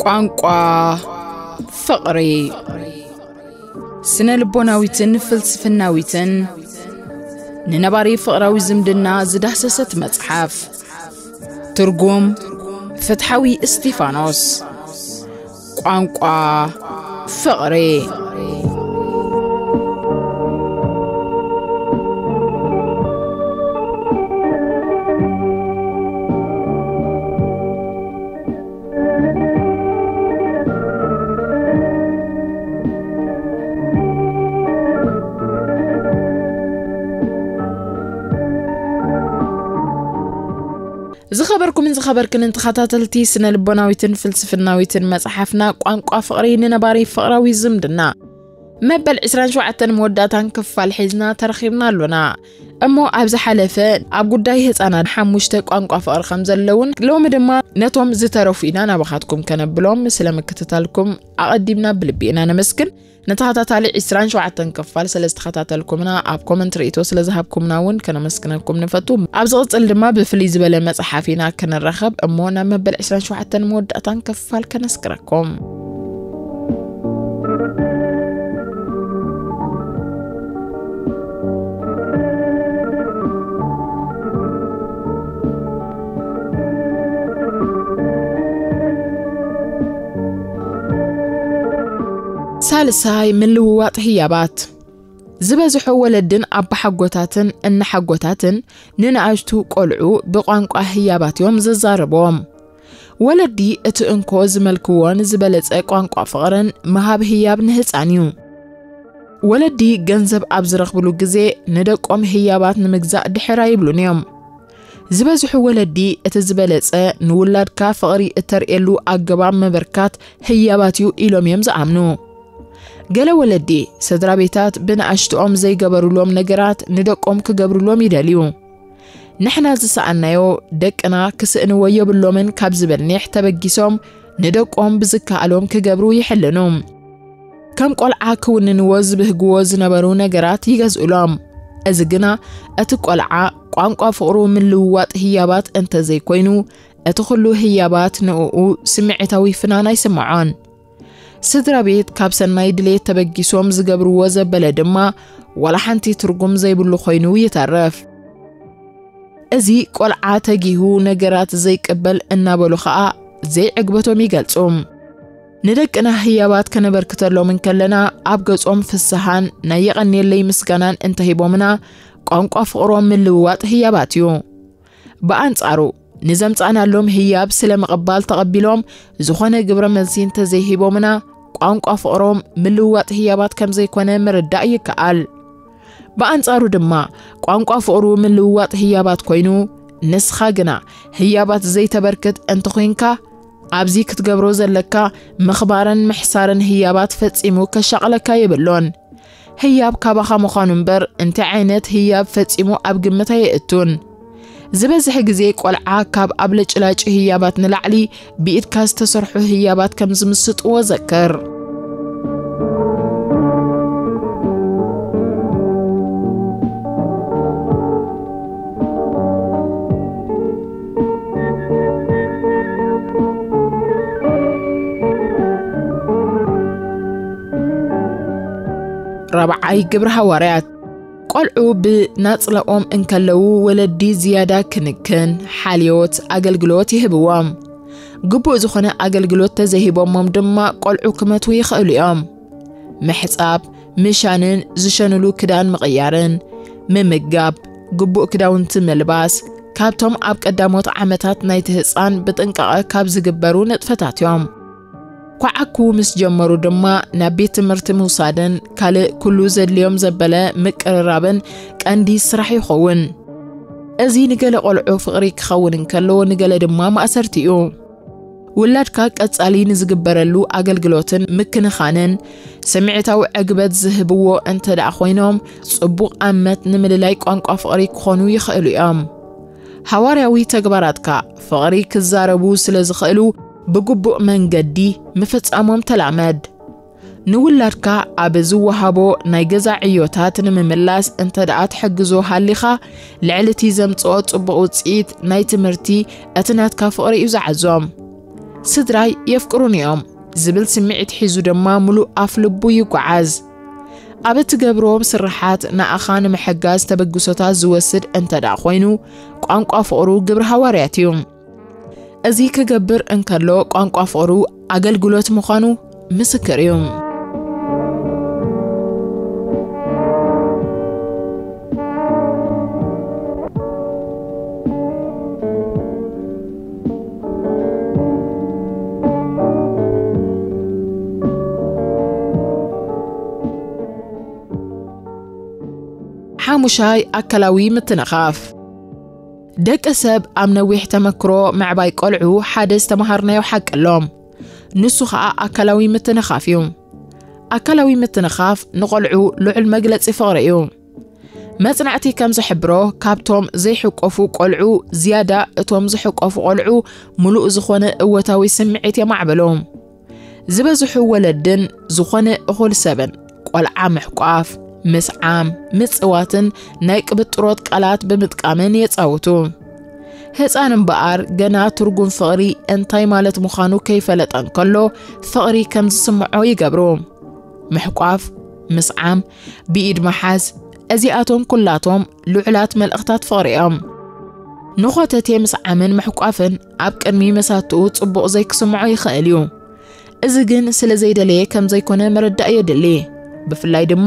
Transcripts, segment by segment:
ቋንቋ ፍቕሪ። ስነ ልቦናዊትን ፍልስፍናዊትን ንነባሪ ፍቕራዊ ዝምድና ዝዳህሰሰት መጽሓፍ። ትርጉም ፍትሓዊ እስጢፋኖስ። ቋንቋ ፍቕሪ። ዝኸበርኩምን ዝኸበርክንን ተኸታተልቲ ስነ ልቦናዊትን ፍልስፍናዊትን መጽሓፍና ቋንቋ ፍቕሪ ንነባሪ ፍቕራዊ ዝምድና፣ መበል ዕስራን ሸውዓተን መወዳእታን ክፋል ሒዝና ተረኺብና ኣሎና። እሞ ኣብ ዝሓለፈ ኣብ ጉዳይ ህጻናት ሓሙሽተ ቋንቋ ፍቕሪ ከም ዘለውን ሎሚ ድማ ነቶም ዝተረፉ ኢና ናባኻትኩም ከነብሎም። ስለ ምክትታልኩም ኣቐዲምና ብልቢ ኢና ነመስግን። ንተኸታታሊ ዕስራን ሸውዓተን ክፋል ስለ ዝተኸታተልኩምና፣ ኣብ ኮመንት ርእይቶ ስለ ዝሃብኩምና እውን ከነመስግነኩም ንፈቱ። ኣብ ዝቕጽል ድማ ብፍልይ ዝበለ መጽሓፍ ኢና ክንራኸብ እሞ ናብ መበል ዕስራን ሸውዓተን መወዳእታን ክፋል ከነስግረኩም። ሳልሳይ ምልውዋጥ ህያባት። ዝበዝሑ ወለድን ኣባሓጎታትን እናሓጎታትን ንንኣሽቱ ቆልዑ ብቋንቋ ህያባት እዮም ዝዛረብዎም። ወለዲ እቲ እንኮ ዝመልክዎን ዝበለጸ ቋንቋ ፍቕርን ምሃብ ህያብ ንህጻን እዩ። ወለዲ ገንዘብ ኣብ ዝረኽብሉ ግዜ ንደቆም ህያባት ንምግዛእ ድሕር ኣይብሉን እዮም። ዝበዝሑ ወለዲ እቲ ዝበለጸ ንውላድካ ፍቕሪ እተርእየሉ ኣገባብ ምብርካት ህያባት እዩ ኢሎም እዮም ዝኣምኑ። ገለ ወለዲ ስድራ ቤታት ብንኣሽትኦም ዘይገበሩሎም ነገራት ንደቆም ክገብሩሎም ይደልዩ። ንሕና ዝሰኣናዮ ደቅና ክስእንዎ የብሎምን ካብ ዝብል ኒሕ ተበጊሶም ንደቆም ብዝከኣሎም ክገብሩ ይሕልኑ። ከም ቆልዓ ክውንንዎ ዝብህግዎ ዝነበሩ ነገራት ይገዝኡሎም። እዚ ግና እቲ ቆልዓ ቋንቋ ፍቕሩ ምልውዋጥ ህያባት እንተዘይኮይኑ፣ እቲ ኩሉ ህያባት ንእኡ ስምዒታዊ ፍናን ኣይስምዖን። ስድራ ቤት ካብ ሰናይ ድሌት ተበጊሶም ዝገብርዎ ዘበለ ድማ ዋላ ሓንቲ ትርጉም ዘይብሉ ኮይኑ ይተርፍ። እዚ ቆልዓ ተጊሁ ነገራት ዘይቅበል እናበሉ ኸኣ ዘይዕግበቶም ይገልጹ። ንደቅና ህያባት ከነበርክተሎም እንከለና ኣብ ገጾም ፍስሃን ናይ የቐንየለይ ምስጋናን እንተሂቦምና ቋንቋ ፍቕሮም ምልውዋጥ ህያባት እዩ። ብኣንጻሩ ንዘምጻእናሎም ህያብ ስለ ምቕባል ተቐቢሎም ዝኾነ ግብረ መልሲ እንተዘይሂቦምና ቋንቋ ፍቕሮም ምልውዋጥ ህያባት ከም ዘይኮነ ምርዳእ ይከኣል። ብኣንጻሩ ድማ ቋንቋ ፍቕሩ ምልውዋጥ ህያባት ኮይኑ፣ ንስኻ ግና ህያባት ዘይተበርክት እንተኾይንካ፣ ኣብዚ ክትገብሮ ዘለካ ምኽባርን ምሕሳርን ህያባት ፈጺሙ ከሻቕለካ የብሎን። ህያብ ካባኻ ምዃኑ እምበር እንታይ ዓይነት ህያብ ፈጺሙ ኣብ ግምት ኣየእቱን። ዝበዝሕ ግዜ ቆልዓ ካብ ኣብለጭላጭ ህያባት ንላዕሊ ብኢድካ ዝተሰርሑ ህያባት ከም ዝምስጥዎ ዘክር። ራብዓይ ግብሪ ሃዋርያት። ቆልዑ ብናጽላኦም እንከለዉ ወለዲ ዝያዳ ክንክን፣ ሓልዮት፣ ኣገልግሎት ይህብዎም። ግቡእ ዝኾነ ኣገልግሎት ተዘይሂቦሞም ድማ ቆልዑ ክመቱ ይኽእሉ እዮም። ምሕጻብ፣ ምሻንን ዝሸንሉ ክዳን ምቕያርን፣ ምምጋብ፣ ግቡእ ክዳውንቲ ምልባስ፣ ካብቶም ኣብ ቀዳሞት ዓመታት ናይቲ ህጻን ብጥንቃቐ ካብ ዝግበሩ ንጥፈታት እዮም። ኳዓኩ ምስ ጀመሩ ድማ ናብ ቤት ትምህርቲ ምውሳድን ካልእ ኩሉ ዘድልዮም ዘበለ ምቅርራብን ቀንዲ ስራሕ ይኸውን። እዚ ንገለ ቆልዑ ፍቕሪ ክኸውን እንከሎ፣ ንገለ ድማ ማእሰርቲ እዩ። ውላድካ ቀጻሊ ንዝግበረሉ ኣገልግሎትን ምክንኻንን ስምዒታዊ ዕግበት ዝህብዎ እንተ ደኣ ኮይኖም፣ ጽቡቕ ኣመት ንምልላይ ቋንቋ ፍቕሪ ክኾኑ ይኽእሉ እዮም። ሃዋርያዊ ተግባራትካ ፍቕሪ ክዛረቡ ስለ ዝኽእሉ፣ ብግቡእ መንገዲ ምፍጻሞም ተላመድ። ንውላድካ ኣብ ዝወሃቦ ናይ ገዛ ዕዮታት ንምምላስ እንተ ደኣ ትሕግዞ ሃሊኻ፣ ልዕሊ እቲ ዘምጽኦ ጽቡቕ ውጽኢት ናይ ትምህርቲ፣ እቲ ናትካ ፍቕሪ እዩ ዝዓዞ። ስድራይ የፍቅሩን እዮም ዝብል ስምዒት ሒዙ ድማ ምሉእ ኣፍ ልቡ ይጓዓዝ። ኣብ እትገብሮ ስርሓት ንኣኻ ንምሕጋዝ ተበግሶታት ዝወስድ እንተ ደኣ ኮይኑ፣ ቋንቋ ፍቕሩ ግብሪ ሃዋርያት እዩ። እዚ ክገብር እንከሎ፣ ቋንቋ ፍቕሩ ኣገልግሎት ምዃኑ ምስክር እዩ። ሓሙሻይ፣ ኣካላዊ ምትንኻፍ። ደቂ ሰብ ኣብ ነዊሕ ተመክሮ ምዕባይ ቆልዑ ሓደ ዝተምሃርናዮ ሓቂ ኣሎ። ንሱ ኸኣ ኣካላዊ ምትንኻፍ እዩ። ኣካላዊ ምትንኻፍ ንቆልዑ ልዑል መግለጺ ፍቕሪ እዩ። መጽናዕቲ ከም ዝሕብሮ፣ ካብቶም ዘይሕቆፉ ቆልዑ ዝያዳ እቶም ዝሕቆፉ ቆልዑ ምሉእ ዝኾነ እወታዊ ስምዒት የማዕብሉ። ዝበዝሑ ወለድን ዝኾነ እኹል ሰብን ቆልዓ ምሕቋፍ፣ ምስዓም፣ ምጽዋትን ናይ ቅብጥሮት ቃላት ብምጥቃምን የጻውቱ። ህጻን እምበኣር ገና ትርጉም ፍቕሪ እንታይ ማለት ምዃኑ ከይፈለጠ እንከሎ፣ ፍቕሪ ከም ዝስምዖ ይገብሩ። ምሕቋፍ፣ ምስዓም፣ ብኢድ ምሓዝ፣ እዚኣቶም ኩላቶም ልዑላት መልእኽታት ፍቕሪ እዮም። ንኾተቴ ምስዓምን ምሕቋፍን ኣብ ቅድሚ መሳትኡ ጽቡቕ ዘይክስምዖ ይኽእል እዩ። እዚ ግን ስለ ዘይደለየ ከም ዘይኮነ ምርዳእ የድሊ። ብፍላይ ድማ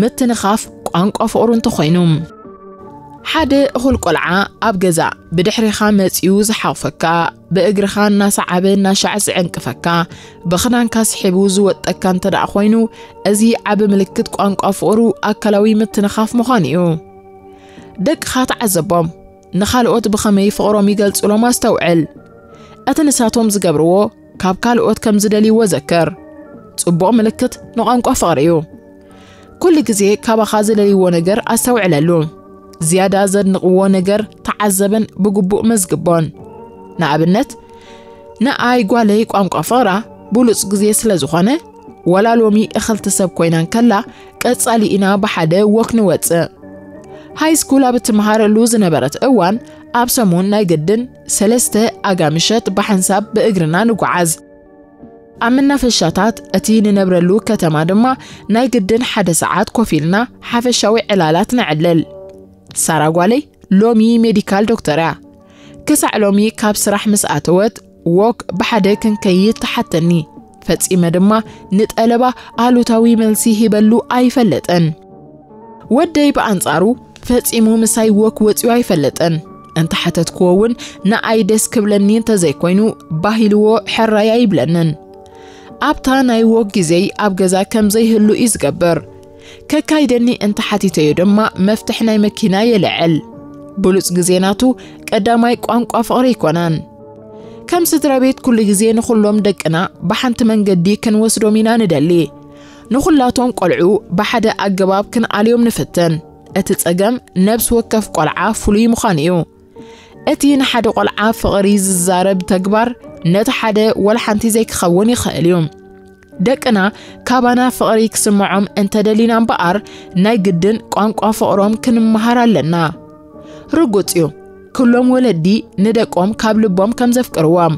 ምትንኻፍ ቋንቋ ፍቕሩ እንተኾይኑ። ሓደ እኹል ቆልዓ ኣብ ገዛ ብድሕሪኻ መጺኡ ዝሓቑፈካ፣ ብእግርኻ እናሰዓበ እናሻዕ ዝዕንቅፈካ፣ ብኽዳንካ ስሒቡ ዝወጠካ እንተ ደኣ ኮይኑ፣ እዚ ዓቢ ምልክት ቋንቋ ፍቕሩ ኣካላዊ ምትንኻፍ ምዃኑ እዩ። ደቅኻ ተዓዘቦም። ንኻልኦት ብኸመይ ፍቕሮም ይገልጹሎም ኣስተውዕል። እቲ ንሳቶም ዝገብርዎ ካብ ካልኦት ከም ዝደልይዎ ዘክር። ጽቡቕ ምልክት ንቋንቋ ፍቕሪ እዩ። ኩሉ ግዜ ካባኻ ዝደልይዎ ነገር ኣስተውዕለሉ። ዝያዳ ዘድንቕዎ ነገር ተዓዘበን ብግቡእ መዝግቦን። ንኣብነት፣ ንኣይ ጓለይ ቋንቋ ፍቕራ ብሉጽ ግዜ ስለ ዝኾነ፣ ወላ ሎሚ እኽልቲ ሰብ ኮይና እንከላ፣ ቀጻሊ ኢና ብሓደ ወክ ንወጽእ። ሃይ ስኩል ኣብ እትመሃረሉ ዝነበረት እዋን፣ ኣብ ሰሙን ናይ ግድን ሰለስተ ኣጋምሸት ብሓንሳብ ብእግርና ንጓዓዝ። ኣብ መናፈሻታት እቲ ንነብረሉ ከተማ ድማ ናይ ግድን ሓደ ሰዓት ኮፍ ኢልና ሓፈሻዊ ዕላላት ነዕልል። ሳራ ጓለይ ሎሚ ሜዲካል ዶክተር እያ። ክሳዕ ሎሚ ካብ ስራሕ ምስ ኣተወት፣ ወክ ብሓደ ክንከይድ ትሓተኒ። ፈጺመ ድማ ንጠለባ ኣሉታዊ መልሲ ሂበሉ ኣይፈልጥን። ወደይ ብኣንጻሩ ፈጺሙ ምሳይ ወክ ወጺኡ ኣይፈልጥን። እንተሓተትክዎ እውን ንኣይ ደስ ክብለኒ እንተዘይኮይኑ፣ ባህ ኢልዎ ሕራይ ኣይብለንን። ኣብታ ናይ ወክ ግዜይ ኣብ ገዛ ከም ዘይህሉ እዩ ዝገብር። ከካይደኒ እንተሓቲተዮ ድማ መፍትሕ ናይ መኪና የልዕል። ብሉጽ ግዜ ናቱ ቀዳማይ ቋንቋ ፍቕሪ ኣይኮነን። ከም ስድራ ቤት ኩሉ ግዜ ንኹሎም ደቅና ብሓንቲ መንገዲ ክንወስዶም ኢና ንደሊ። ንኹላቶም ቆልዑ ብሓደ ኣገባብ ክንኣልዮም ንፍትን። እቲ ጸገም ነብሲ ወከፍ ቆልዓ ፍሉይ ምዃኑ እዩ። እቲ ንሓደ ቆልዓ ፍቕሪ ዝዛረብ ተግባር ነቲ ሓደ ወላ ሓንቲ ዘይክኸውን ይኽእል እዩ። ደቅና ካባና ፍቕሪ ክስምዖም እንተደሊና እምበኣር፣ ናይ ግድን ቋንቋ ፍቕሮም ክንመሃር ኣለና። ርጉጽ እዩ፣ ኩሎም ወለዲ ንደቆም ካብ ልቦም ከም ዘፍቅርዎም።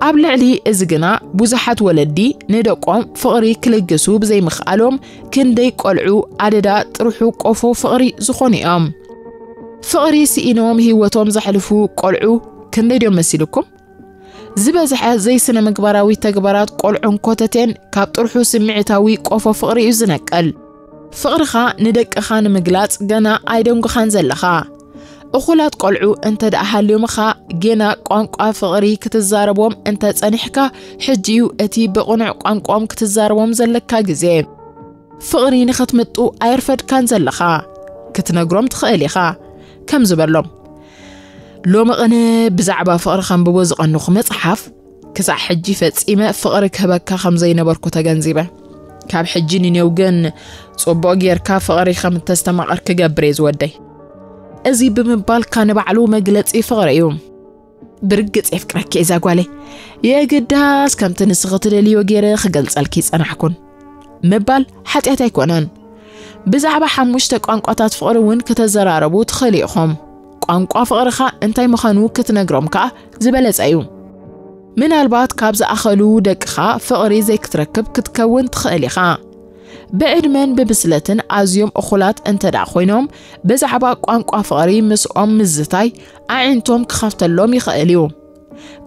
ኣብ ልዕሊ እዚ ግና፣ ብዙሓት ወለዲ ንደቆም ፍቕሪ ክልግሱ ብዘይምኽኣሎም፣ ክንደይ ቆልዑ ኣደዳ ጥርሑ ቆፎ ፍቕሪ ዝኾኑ እዮም። ፍቕሪ ስኢኖም ህይወቶም ዘሕልፉ ቆልዑ ክንደይ ድዮም መሲልኩም? ዝበዝሐ ዘይስነ ምግባራዊ ተግባራት ቆልዑን ኮተቴን ካብ ጥርሑ ስምዒታዊ ቆፎ ፍቕሪ እዩ ዝነቅል። ፍቕርኻ ንደቅኻ ንምግላጽ ገና ኣይደንጎኻን ዘለኻ። እኹላት ቆልዑ እንተ ደኣ ሃልዮምኻ፣ ጌና ቋንቋ ፍቕሪ ክትዛረቦም እንተ ጸኒሕካ፣ ሕጂ እዩ እቲ ብቕኑዕ ቋንቋኦም ክትዛረቦም ዘለካ ግዜ። ፍቕሪ ንኽትምጡ ኣየርፈድካን ዘለኻ። ክትነግሮም ትኽእል ኢኻ። ከምዚ በሎም፣ "ሎሚ ቅነ ብዛዕባ ፍቕሪ ከንብቦ ዝቐንኹ መጽሓፍ፣ ክሳዕ ሕጂ ፈጺመ ፍቕሪ ክህበካ ከም ዘይነበርኩ ተገንዚበ። ካብ ሕጂ ንኔው ግን ጽቡቕ ጌርካ ፍቕሪ ከም እተስተማቐር ክገብር እየ ዝወደይ።" እዚ ብምባልካ ንባዕሉ መግለጺ ፍቕሪ እዩ። "ብርግጽ የፍቅረኪ እዛ ጓለይ። የግዳስ ከምቲ ንስኺ ትደልዮ ገይረ ክገልጸልኪ ጸናሕኩን" ምባል ሓጢኣት ኣይኮነን። ብዛዕባ ሓሙሽተ ቋንቋታት ፍቕሪ እውን ከተዘራረቡ ትኽእሉ ኢኹም። ቋንቋ ፍቕርኻ እንታይ ምዃኑ ክትነግሮም ከኣ ዝበለጸ እዩ። ምናልባት ካብ ዝኣኸሉ ደቅኻ ፍቕሪ ዘይክትረክብ ክትከውን ትኽእል ኢኻ። ብዕድመን ብብስለትን ኣዝዮም እኹላት እንተ ደኣ ኮይኖም፣ ብዛዕባ ቋንቋ ፍቕሪ ምስኦም ምዝታይ ኣዒንቶም ክኸፍተሎም ይኽእል እዩ።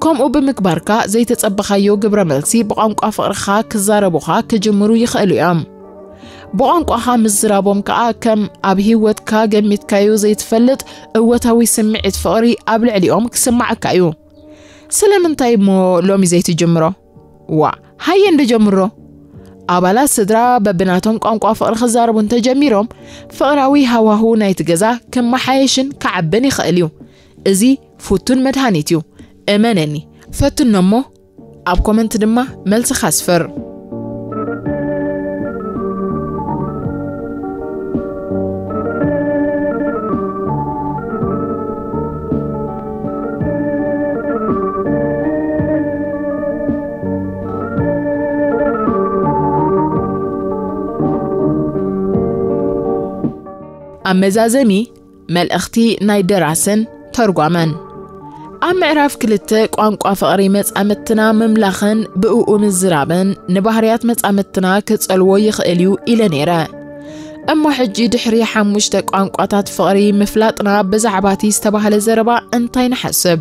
ከምኡ ብምግባርካ፣ ዘይተጸበኻዮ ግብረ መልሲ ብቋንቋ ፍቕርኻ ክዛረቡኻ ክጅምሩ ይኽእሉ እዮም። ብቋንቋኻ ምዝራቦም ከኣ ከም ኣብ ህይወትካ ገሚትካዮ ዘይትፈልጥ እወታዊ ስምዒት ፍቕሪ ኣብ ልዕሊኦም ክስምዓካ እዩ። ስለምንታይ እሞ ሎሚ ዘይትጅምሮ? ዋ፣ ሃየ እንዶ ጀምሮ። ኣባላት ስድራ በብናቶም ቋንቋ ፍቕሪ ክዛረቡ እንተጀሚሮም፣ ፍቕራዊ ሃዋሁ ናይቲ ገዛ ክመሓየሽን ክዓብን ይኽእል እዩ። እዚ ፍቱን መድሃኒት እዩ። እመነኒ፣ ፈትኖ እሞ ኣብ ኮመንት ድማ መልስኻ ስፍር። ኣመዛዘሚ መልእኽቲ ናይ ደራስን ተርጓመን። ኣብ ምዕራፍ ክልተ ቋንቋ ፍቕሪ መጻምድትና ምምላኽን ብእኡ ምዝራብን ንባህርያት መጻምድትና ክጸልዎ ይኽእል እዩ ኢለ ነይረ። እሞ ሕጂ ድሕሪ ሓሙሽተ ቋንቋታት ፍቕሪ ምፍላጥና ብዛዕባ እቲ ዝተባህለ ዘረባ እንታይ ንሓስብ?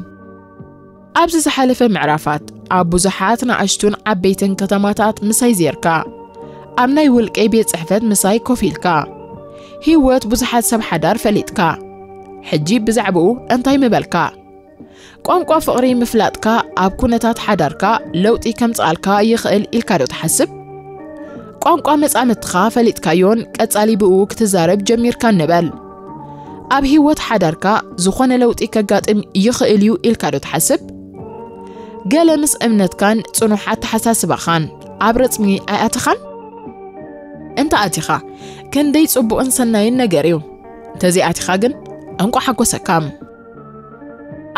ኣብዚ ዝሓለፈ ምዕራፋት ኣብ ብዙሓት ንኣሽቱን ዓበይትን ከተማታት ምሳይ ዜርካ፣ ኣብ ናይ ውልቀይ ቤት ጽሕፈት ምሳይ ኮፍ ኢልካ፣ ህይወት ብዙሓት ሰብ ሓዳር ፈሊጥካ። ሕጂ ብዛዕባኡ እንታይ ምበልካ? ቋንቋ ፍቕሪ ምፍላጥካ ኣብ ኩነታት ሓዳርካ ለውጢ ከምጽኣልካ ይኽእል ኢልካ ዶ ትሓስብ? ቋንቋ መጻምድትኻ ፈሊጥካዮን ቀጻሊ ብኡ ክትዛረብ ጀሚርካን ንበል። ኣብ ህይወት ሓዳርካ ዝኾነ ለውጢ ከጋጥም ይኽእል እዩ ኢልካ ዶ ትሓስብ? ገለ ምስ እምነትካን ጽኑሕ ኣተሓሳስባኻን ኣብ ረጽሚ ኣይኣተኻን? እንተ ኣቲኻ፣ ክንደይ ጽቡቕን ሰናይን ነገር እዩ። እንተዘይኣቲኻ ግን፣ እንቋዕ ሓጎሰካ።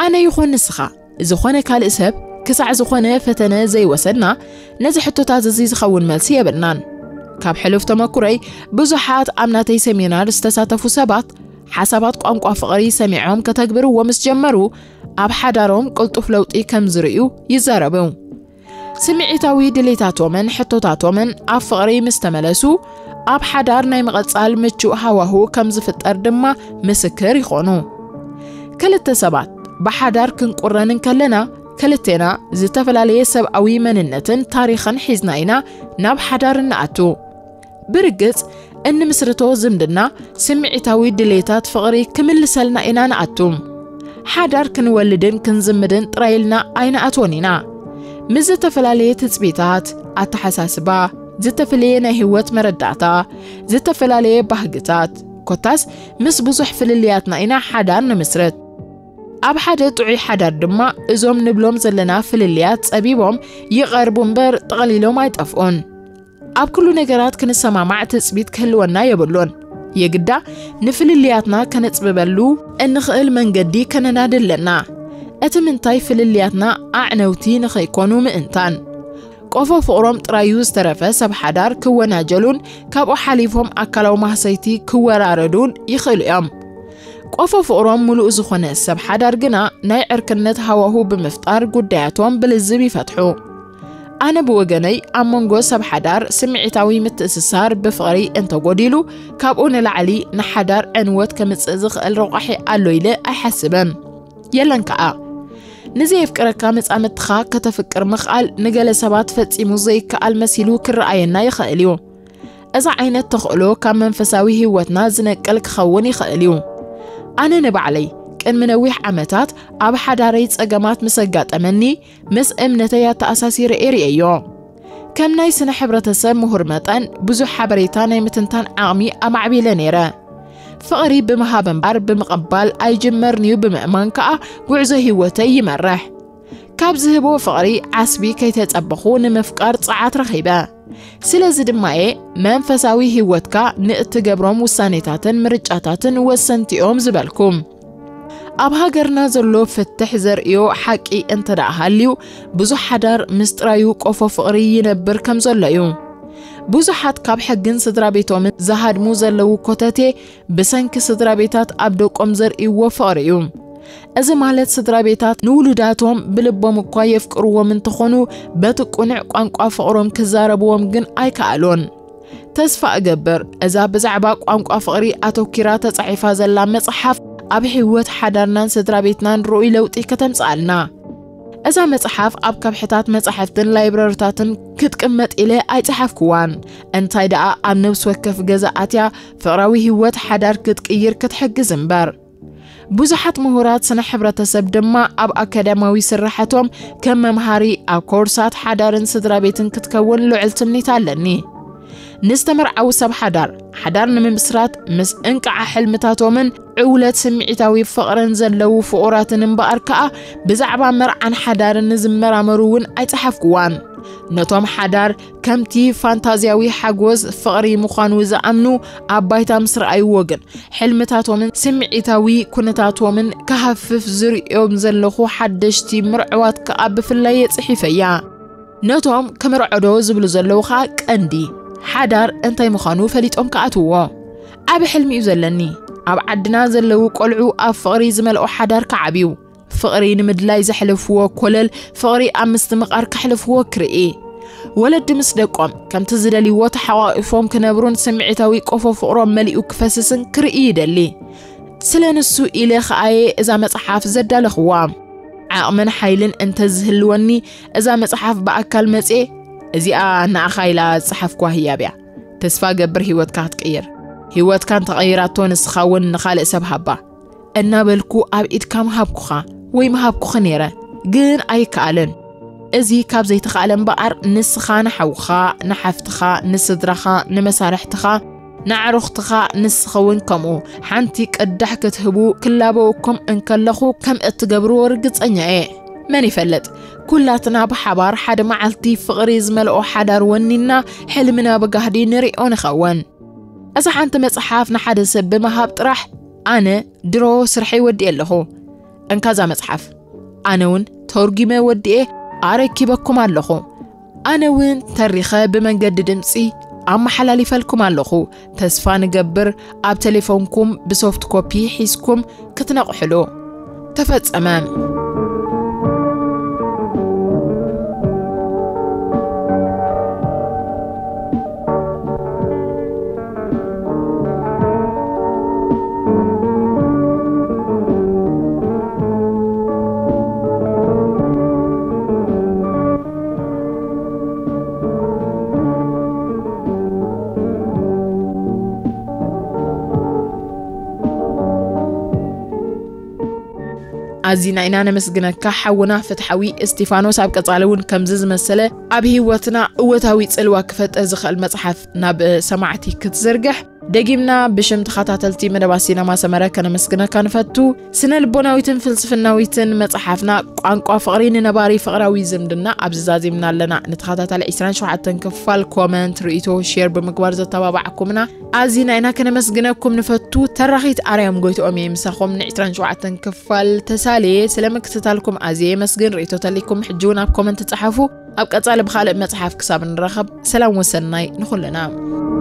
ኣነ ይኹን ንስኻ፣ ዝኾነ ካልእ ሰብ፣ ክሳዕ ዝኾነ ፈተነ ዘይወሰድና፣ ነዚ ሕቶታት እዚ ዝኸውን መልሲ የብልናን። ካብ ሕሉፍ ተመኩረይ፣ ብዙሓት ኣብ ናተይ ሰሚናር ዝተሳተፉ ሰባት፣ ሓሳባት ቋንቋ ፍቕሪ ሰሚዖም ከተግብርዎ ምስ ጀመሩ፣ ኣብ ሓዳሮም ቅልጡፍ ለውጢ ከም ዝርእዩ ይዛረቡ። ስምዒታዊ ድሌታቶምን ሕቶታቶምን ኣብ ፍቕሪ ምስ ተመለሱ፣ ኣብ ሓዳር ናይ ምቕጻል ምቹእ ሃዋሁ ከም ዝፍጠር ድማ ምስክር ይኾኑ። ክልተ ሰባት ብሓዳር ክንቁረን እንከለና፣ ክልቴና ዝተፈላለየ ሰብኣዊ መንነትን ታሪኽን ሒዝና ኢና ናብ ሓዳር እንኣቱ። ብርግጽ፣ እንምስርቶ ዝምድና ስምዒታዊ ድሌታት ፍቕሪ ክምልሰልና ኢና ንኣቱ። ሓዳር ክንወልድን ክንዝምድን ጥራይ ኢልና ኣይንኣትዎን ኢና። ምስ ዝተፈላለየ ትጽቢታት፣ ኣተሓሳስባ፣ ዝተፈላለየ ናይ ህይወት መረዳእታ፣ ዝተፈላለየ ባህግታት፣ ኮታስ ምስ ብዙሕ ፍልልያትና ኢና ሓዳር ንምስርት። ኣብ ሓደ ጥዑይ ሓዳር ድማ እዞም ንብሎም ዘለና ፍልልያት ጸቢቦም ይቐርቡ እምበር ጠቕሊሎም ኣይጠፍኡን። ኣብ ኩሉ ነገራት ክንሰማማዕ ትጽቢት ክህልወና የብሉን። የግዳ ንፍልልያትና ከነጽብበሉ እንኽእል መንገዲ ከነናዲ ኣለና። እቲ ምንታይ ፍልልያትና ኣዕነውቲ ንኸይኮኑ ምእንታን። ቆፎ ፍቕሮም ጥራዩ ዝተረፈ ሰብ ሓዳር ክወናጀሉን ካብኡ ሓሊፎም ኣካላዊ ማህሰይቲ ክወራረዱን ይኽእሉ እዮም። ቆፎ ፍቕሮም ምሉእ ዝኾነ ሰብ ሓዳር ግና ናይ ዕርክነት ሃዋሁ ብምፍጣር ጉዳያቶም ብልዝብ ይፈትሑ። ኣነ ብወገነይ ኣብ መንጎ ሰብ ሓዳር ስምዒታዊ ምትእስሳር ብፍቕሪ እንተጎዲሉ፣ ካብኡ ንላዕሊ ንሓዳር ዕንወት ከምጽእ ዝኽእል ረቋሒ ኣሎ ኢለ ኣይሓስብን። የለን ከኣ። ንዘየፍቅረካ መጻምድትኻ ከተፍቅር ምኽኣል ንገለ ሰባት ፈጺሙ ዘይከኣል መሲሉ ክረኣየና ይኽእል እዩ። እዚ ዓይነት ተኽእሎ ካብ መንፈሳዊ ህይወትና ዝነቅል ክኸውን ይኽእል እዩ። ኣነ ንባዕለይ ቅድሚ ነዊሕ ዓመታት ኣብ ሓዳረይ ጸገማት ምስ ኣጋጠመኒ፣ ምስ እምነተይ ኣተኣሳሲረ እየ ርእየዮ። ከም ናይ ስነ ሕብረተሰብ ምሁር መጠን፣ ብዙሕ ሓበሬታ ናይ ምትንታን ዓቕሚ ኣማዕቢለ ነይረ። ፍቕሪ ብምሃብ እምበር ብምቕባል ኣይጅመርን'ዩ ብምእማን ከኣ ጉዕዞ ህይወተይ ይመርሕ። ካብ ዝህቦ ፍቕሪ ዓስቢ ከይተጸበኹ ንምፍቃር ጸዓት ረኺበ። ስለዚ ድማ እየ መንፈሳዊ ህይወትካ ንእትገብሮም ውሳኔታትን ምርጫታትን ወሰንቲ'ዮም ዝበልኩ። ኣብ ሃገርና ዘሎ ፍትሕ ዘርእዮ ሓቂ እንተ ደኣ ሃልዩ፣ ብዙሕ ሓዳር ምስ ጥራዩ ቆፎ ፍቕሪ ይነብር ከም ዘሎ እዩ። ብዙሓት ካብ ሕግን ስድራ ቤቶምን ዝሃድሙ ዘለዉ ኮተቴ ብሰንኪ ስድራ ቤታት ኣብ ደቆም ዘርእይዎ ፍቕሪ እዩ። እዚ ማለት ስድራ ቤታት ንውሉዳቶም ብልቦም እኳ የፍቅርዎም እንተኾኑ፣ በቲ ቁኑዕ ቋንቋ ፍቕሮም ክዛረብዎም ግን ኣይከኣሉን። ተስፋ እገብር እዛ ብዛዕባ ቋንቋ ፍቕሪ ኣተኪራ ተጻሒፋ ዘላ መጽሓፍ ኣብ ህይወት ሓዳርናን ስድራ ቤትናን ርኡይ ለውጢ ከተምጽኣልና። እዛ መጽሓፍ ኣብ ከብሕታት መጻሕፍትን ላይብረሪታትን ክትቅመጥ ኢለ ኣይጸሓፍኩዋን። እንታይ ደኣ ኣብ ነብሲ ወከፍ ገዛ ኣትያ ፍቕራዊ ህይወት ሓዳር ክትቅይር ክትሕግዝ እምበር። ብዙሓት ምሁራት ስነ ሕብረተሰብ ድማ ኣብ ኣካዳሚያዊ ስራሓቶም ከም መምሃሪ ኣብ ኮርሳት ሓዳርን ስድራ ቤትን ክትከውን ልዑል ትምኒት ኣለኒ። ንዝተመርዓዉ ሰብ ሓዳር፣ ሓዳር ንምምስራት ምስ እንቅዓ ሕልምታቶምን ዕውለት ስምዒታዊ ፍቕርን ዘለዉ ፍቑራትን እምበኣር ከኣ ብዛዕባ መርዓን ሓዳርን ንዝመራመሩ እውን ኣይጸሓፍኩዋን። ነቶም ሓዳር ከምቲ ፋንታዝያዊ ሓጎስ ፍቕሪ ምዃኑ ዝኣምኑ ኣብ ባይታ ምስ ረኣይዎ ግን፣ ሕልምታቶምን ስምዒታዊ ኩነታቶምን ክሃፍፍ ዝርእዮም ዘለኹ ሓደሽቲ ምርዕዋት ከኣ ብፍላይ እየ ጽሒፈያ። ነቶም ክምርዖ ዶ ዝብሉ ዘለዉ ኸኣ ቀንዲ ሓዳር እንታይ ምዃኑ ፈሊጦም ክኣትውዎ። ዓቢ ሕልሚ እዩ ዘለኒ። ኣብ ዓድና ዘለዉ ቆልዑ ኣብ ፍቕሪ ዝመልኦ ሓዳር ክዓብዩ። ፍቕሪ ንምድላይ ዘሕለፍዎ ኮለል፣ ፍቕሪ ኣብ ምስትምቓር ከሕልፍዎ ክርኢ። ወለዲ ምስ ደቆም ከምቲ ዝደልይዎ ተሓቋቒፎም ክነብሩን ስምዒታዊ ቆፎ ፍቕሮም መሊኡ ክፈስስን ክርኢ ይደሊ። ስለ ንሱ ኢለ ኸኣየ እዛ መጽሓፍ ዘዳለኽዋ። ዓቕምን ሓይልን እንተዝህልወኒ እዛ መጽሓፍ ብኣካል መጽየ እዚኣ ንኣኻ ኢላ ዝጸሓፍኳ ህያብ እያ። ተስፋ ገብር ህይወትካ ክትቅይር። ህይወትካ እንተቐይራቶ ንስኻ እውን ንኻልእ ሰብ ሃባ። እናበልኩ ኣብ ኢድካ ምሃብኩኻ ወይ ምሃብኩኺ ነይረ፣ ግን ኣይከኣልን። እዚ ካብ ዘይተኻእለ እምበኣር ንስኻ ንሓውኻ፣ ንሓፍትኻ፣ ንስድራኻ፣ ንመሳርሕትኻ፣ ንኣዕሩኽትኻ ንስኺ እውን ከምኡ ሓንቲ ቅዳሕ ክትህቡ ክላበወኩም እንከለኹ ከም እትገብርዎ ርግጸኛ እየ። መን ይፈልጥ? ኩላትና ብሓባር ሓደ መዓልቲ ፍቕሪ ዝመልኦ ሓዳር ወኒንና ሕልምና ብጋህዲ ንሪኦ ንኸውን። እዛ ሓንቲ መጽሓፍ ንሓደ ሰብ ብምሃብ ጥራሕ ኣነ ድሮ ስርሐይ ወዲኤ ኣለኹ። እንካ እዛ መጽሓፍ ኣነ እውን ተርጒመ ወዲኤ ኣረኪበኩም ኣለኹ። ኣነ እውን ተሪኸ ብመንገዲ ድምጺ ኣመሓላሊፈልኩም ኣለኹ። ተስፋ ንገብር ኣብ ቴሌፎንኩም ብሶፍት ኮፒ ሒዝኩም ክትነቕሕሉ። ተፈጸመ። ኣዚና ኢና ነመስግነካ ሓውና ፍትሓዊ እስቲፋኖስ። ኣብ ቀጻሊ እውን ከምዚ ዝመሰለ ኣብ ህይወትና እወታዊ ጽልዋ ክፈጥር ዝኽእል መጽሓፍ ናብ ሰማዕቲ ክትዝርግሕ ደጊምና ብሽም ተኸታተልቲ መደባት ሲነማ ሰመረ ከነመስግነካ ንፈቱ። ስነ ልቦናዊትን ፍልስፍናዊትን መጽሓፍና ቋንቋ ፍቕሪ ንነባሪ ፍቕራዊ ዝምድና ኣብዚ ዛዚምና ኣለና። ንተኸታታሊ ዕስራን ሸውዓተን ክፋል ኮመንት፣ ርእይቶ፣ ሼር ብምግባር ዘተባባዕኩምና ኣዚና ኢና ከነመስግነኩም ንፈቱ። ተራኺት ኣርያም ጎይትኦም እየ ምሳኹም ን ዕስራን ሸውዓተን ክፋል ተሳልየ። ስለ ምክትታልኩም ኣዝየ የመስግን። ርእይቶ ተሊኩም ሕጂ እውን ኣብ ኮመንት ጸሓፉ። ኣብ ቀጻሊ ብኻልእ መጽሓፍ ክሳብ ንራኸብ ሰላም ወሰናይ ንኹልና።